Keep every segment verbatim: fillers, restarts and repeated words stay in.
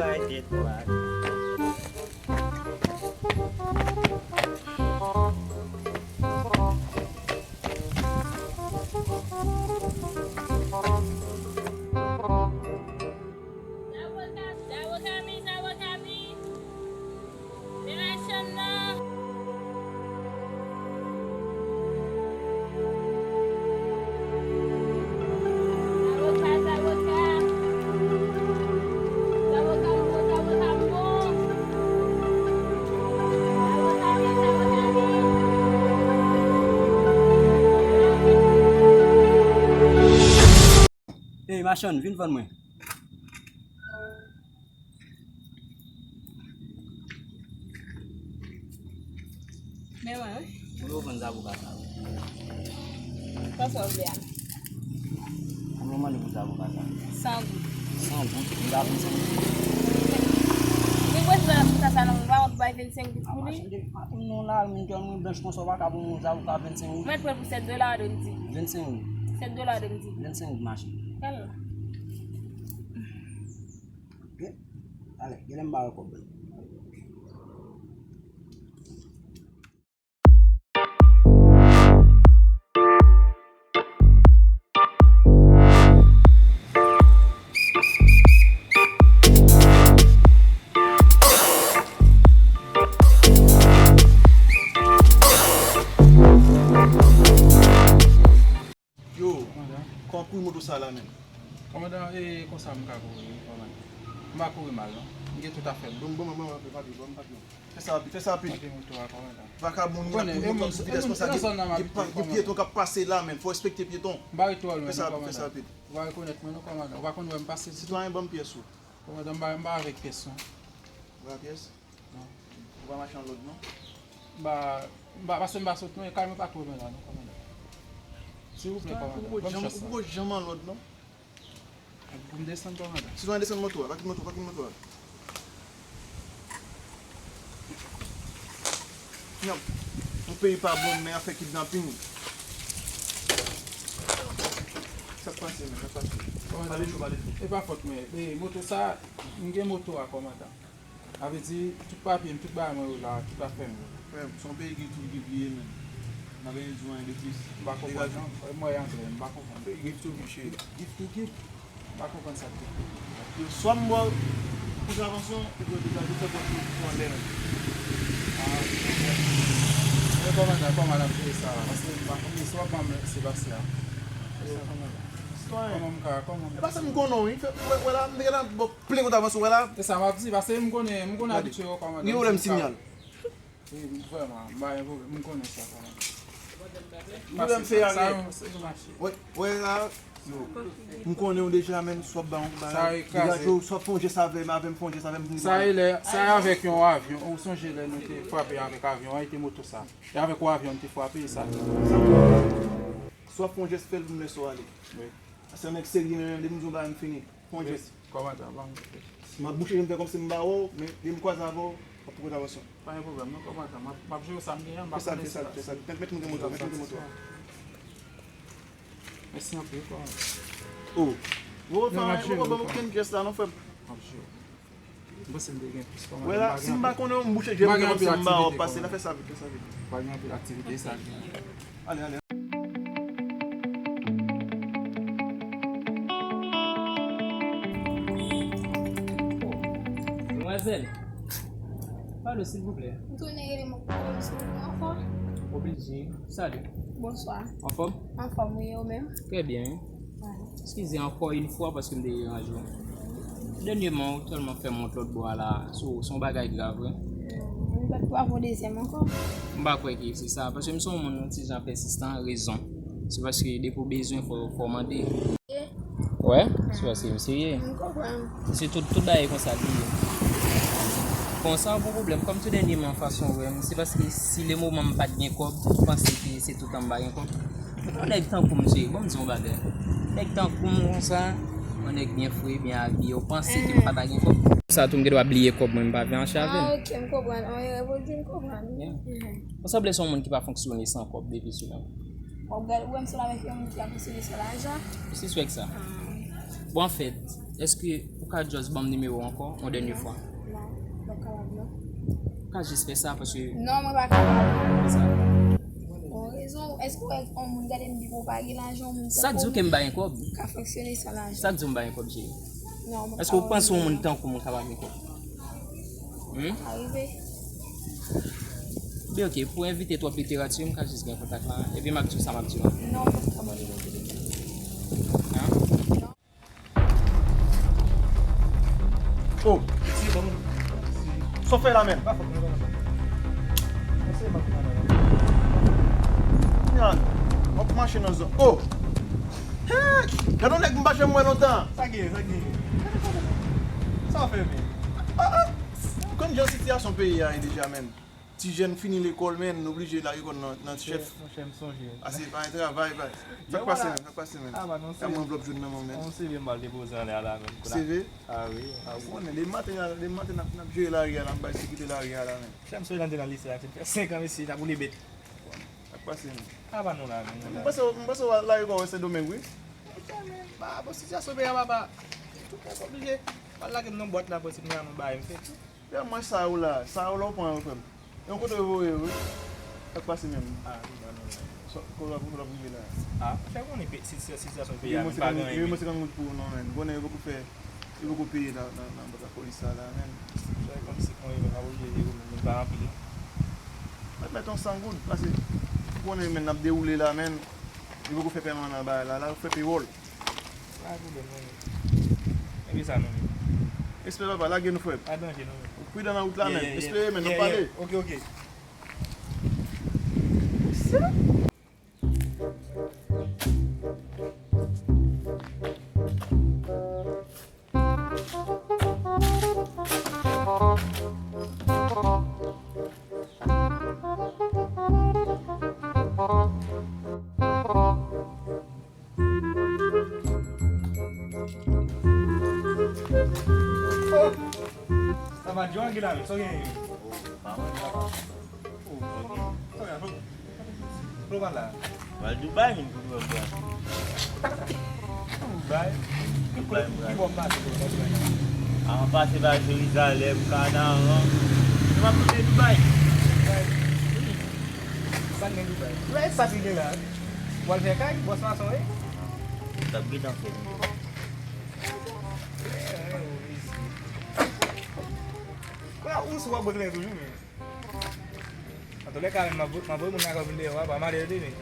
Bay de twa. Zaboka, zaboka mi, zaboka mi. Men machann nan. Zaboka, zaboka. Zaboka m bon, zaboka m bon. Zaboka mi, zaboka mi. Ey, machann, vin vann mwen. Men mwen, wi. Konbyen w vann zaboka sa yo? Sa sa w vle a? Konbyen w mande pou zaboka sa? San goud. San goud? M ka vennsenk goud? Li prese nan sa sa non, m pa wont bay vennsenk goud pou li. Pou nou la, moun kè mwen blanch konsa, w pa ka pou moun zaboka vennsenk goud. Mwen pran pou sèt dola de m di. Vennsenk goud? Sèt dola de m di. Vennsenk goud mache. Kal la. Gen, ale, genlè m ba yo kòb la. Yo, kòmandan, kòman pou moto sa la menm? Kòmandan, e konsa m ka kouri, wi, kòmandan. M pa kouri mal, non. M gen tout afè m. Bon, bon, bon, bon, papye, bon, papye. Fè sa rapid, fè sa rapid. Papye moto a, kòmandan. Vakabon, moun ap kouri moto sou vitès konsa, gen, gen pyeton k ap pase la, menm. Fò respekte pyeton. M pa ret twò lwen, non, kòmandan. Fè sa rapid, fè sa rapid. Ou pa rekonèt mwen, non, kòmandan. Ou pa konn wè m pase sou. Sitwayen, ban m pyès ou. Kòmandan, m pa, m pa avèk pyès, non. Ou pa pyès? Non. Ou pa mache an lòd, non? M pa, m pa, paske m pa sot, non, e kay mwen pa twò lwen la, non, kòmandan. Silvouplè, kòmandan, ban m chans la. Ou poko janm an lòd, non? Pou m desann, kòmandan. Sitwayen, desann moto a, pa kite moto, pa kite moto a. Yon peyi pa bon, men afè kidnaping. Sa k pase, men, sa k pase? Kòmandan, pale cho, pale cho. E pa fòt mwen. E, moto sa, m gen moto a, kòmandan. Sa vle di, tout papye m, tout bagay mwen yo la, tout afè m yo. Frè m, se yon peyi ki tou ki bliye menm. N ap vin di w anyen de plis. M pa konprann, non. Mwen anglè, m pa konprann. Peyi give to give, cheri. Give to give. M pa konprann sa k te. Yo, swa m ba w kontravansyon, ou pran degaje, fè pòt ou pou anlè menm. Ah, men kòman sa, kòman n ap jere sa la? Paske m pa konn, swa w ap ban m Sebastya. Kòman m ka, kòman m... E pa sa m konnen w, wi. Fè, wè, wè la, m te gentan ba w plen kontravansyon, wè la. Se sa m ap di, paske m konnen, m konnen abitye yo kòmandan. Gen pwoblèm sinyal. Wi, vrèman, m pa gen pwoblèm, m konnen sa kòmandan. Gen pwoblèm fè a gen. Sa yon, se yon mache. Wè, wè la, yo. M konnen w deja, menm si w ap ba yon bagay. Sa e kraze. Degaje w, si w ap fè yon jès avè m, avè m, fè yon jès avè m. Sa e lè, sa e avèk yon avyon. Ou sonje lè nou te frape avèk avyon an, e te moto sa. E avèk yon avyon nou te frape, e sa. Si w ap fè yon jès, fè l pou m lè sa w ale. Wi. Paske nèg serye menm, depi m di yon bagay, m fini. Fè yon jès. Kòmandan, ban m. M ap bouche je m fè kòmsi m pa wè w, men depi m kwaze avè w, m ap pran kontravansyon. Pa gen pwoblèm, non, kòmandan. M ap, m ap jere sa m genyen, m pa konnen sa. Fè sa, fè sa. Mèt, mèt monte moto a, mèt monte moto a. Mèsi anpil, kòmandan. Oh. Ou pa fè anyen, ou pa ban m okenn jès la, non, frè m. M ap jere. M panse m te gen plis kòmandan. Wè la, si m pa konnen w, m bouche je m fè kòmsi m pa wè w pase la, fè sa vit, fè sa vit. Pa gen anpil aktivite sa. Ale, ale. Demwazèl, pale silvouplè. M tounen rele m, m tounen rele m sou ou ankò. Oblije. Salut. Bonsoir. Anfòm? Anfòm, wi, ou menm? Trè byen, wi. Eskize ankò yon fwa paske m te deranje w. Dènyèman, ou tèlman fè m wont lòt bò a la, se, se yon bagay grav, wi. M pa t pran pou dezyèm ankò. M pa kwè ke se sa, paske m se yon moun yon ti jan pèsistan, rezon. Se paske depi w bezwen, fò, fò w mande. Wè, se paske m serye. M konprann. Se tout, tout bagay konsa l ye. Bon, sa yon bon pwoblèm. Kòm tou dènyèman, fason w wè m, se paske si le moman m pa t gen kòb, ou panse ke se tout tan m pa gen kòb? Yon nèg tankou m, mesye, ban m di yon bagay. Nèg tankou m konsa, yon nèg byen fre, byen abiye, ou panse ke m pa ta gen kòb? Sa tou, m gen dwa bliye kòb mwen, m pa vle anchave. Ah, ok, m konprann. Yon erè pwodui, m konprann. Yeah. Ou sanble se yon moun ki pa fonksyone san kòb depi sou la. Bon, gade, ou wè m sou la avèk yon moun ki ap fonksyone san lajan. Ou sispèk sa? Ah. Bon, anfèt, Èske ou ka just ban m nimewo w ankò, yon dènye fwa? Non, m p ap kapab, non. Ou ka jis fè sa, paske... Non, mwen pa kapab. Fè sa. Bon, rezon, èske w wè yon moun gade m di w pa gen lajan, yon moun... Sa k di w ke m bay yon kòb? Ka fonksyone san lajan. Sa k di w m bay yon kòb, cheri? Non, mwen pa... Èske w panse yon moun tankou mwen ka pa gen kòb? Hmm? Ka rive. Byen, ok, pou evite twòp literati, m ka jis gen kontak la, epi m ap di w sa m ap di w an. Non, mwen pa ka abòne nan videyo. Hein? Non. Oh, sa w fè la menm? Pa fòt mwen, pa fòt mwen. Mwen se mwen ki pa la. Nya, w ap mache nan zòn. Oh! Hey! Gade yon nèg m pa janm wè lontan. Sa gen, sa gen. Sa w fè menm? Ah, ah. Konn jan sitiyasyon peyi a ye deja, menm. Ti jèn fini lekòl, men, nou oblije lage kò n nan, nan chèf. Monchè, m sonje. Ase pa yon travay, pa. Sa k pase, men? Sa k pase, men? Ah, ba, non, se yon anvlòp jòn nan men w, men. Yon seri m al depoze anlè a la, men. Seri? Ah, wi. Ah, ou konnen, depi maten, depi maten, n ap, n ap jere lari a, n ap bay sekirite lari a la, men. Chèf, m sonje lè m te nan lise a, te fè senk an, mesye, n ap woule bèt. Sa k pase, men? Ah, ba, non, la, men. M panse, m panse w al lage kò w Sendomeng, wi. Monchè, men, ba, bon, sitiyasyon peyi a, papa. Tout nèg oblije al lage m nan bwat la, pou se kounye a, nou bay, m fè tou. Pè mwen, sa ou la, sa ou la w pran yo, frè m. Yon kote yo voye yo, wi. Sa k pase menm? Ah, wi, non, non, non. Sa, kote w ap, kote w ap rive la? Ah, fè konnen pe-, si, si, sitiyasyon peyi a, men pa gen anyen. Yo monte kangou pou ou non, men. Konnen yo poko fè, yo poko peye nan, nan, nan bak lapolis sa la, men. Fè kòmsi mwen, men, m ap oblije, yo, men pa anpil, non. Mèt, mèt yon san goud, pase, konnen, men, n ap dewoule la, men. Li poko fè pèman nan bagay la, la yo fè pewòl. Pa gen pwoblèm, non, men. Epi sa, non, men. Respè, papa, lage nou, frè. Pa danje, non, men. Ou pridan nan wout la, men. Respè, men, n ap pale. Ok, ok. Oh! Sa va, John, ki la, men? Sa w genyen? Oh, pa manje, papa. Oh, ok. Sa w genyen? Kote w pral la? Pral Dubai, menm, kote w pral. Dubai? Dubai, Dubai. Ki bò w pase pou w pral Dubai la? A, m pase pa Jerizalèm, Kanaran. M ap kite Dubai. Dubai? Wi. Sa k gen Dubai? Dubai, sa ki gen la? W al fè kay, bòs mason, wi? T ap gentan fè li. Kounye a, ou sou w ap bwè kleren toujou, men. Antoulèka, men, m ap, m ap voye moun lakay ou vin deyò a, pa male yo di, men.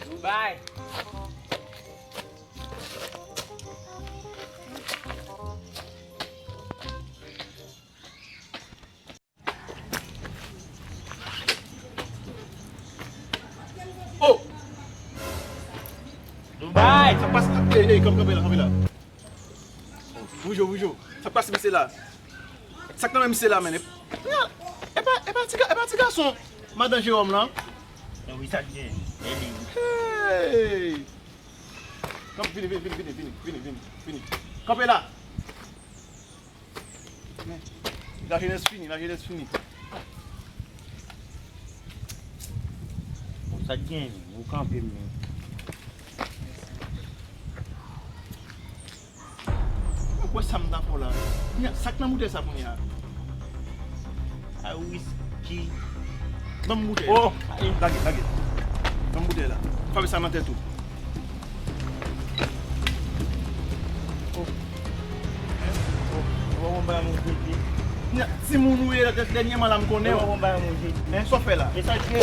Dubai. Oh! Dubai! Sa k pase? Ey, ey, kanpe, kanpe la, kanpe la. Bouje w, bouje w. Sa k pase, mesye la? Sa k nan men misye la, men? E pa, e pa ti ga-, e pa ti gason madan Jeròm lan? Non, wi, sa k gen. E li. Hey! Kanpe, vini, vini, vini. Kanpe la. Men, lajenès fini, lajenès fini. Bon, sa k gen, ou kanpe m, men. Ou kwè sa m ta fè w la? Kounye a, sa k nan boutèy sa kounye a? A, wiski. Ban m boutèy la. Oh! Lage, lage. Ban m boutèy la. Frape sa nan tèt ou. Oh. Oh. Ou pa konn bagay mwen jete. Nya, timoun ou ye, dè-, dènyèman la m konnen w. Ou pa konn bagay mwen jete. Hein, sa w fè la? E sa k ye?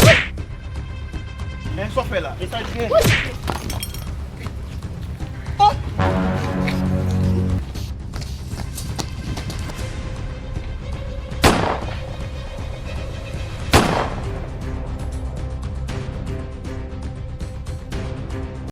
Hein, sa w fè la? E sa k ye?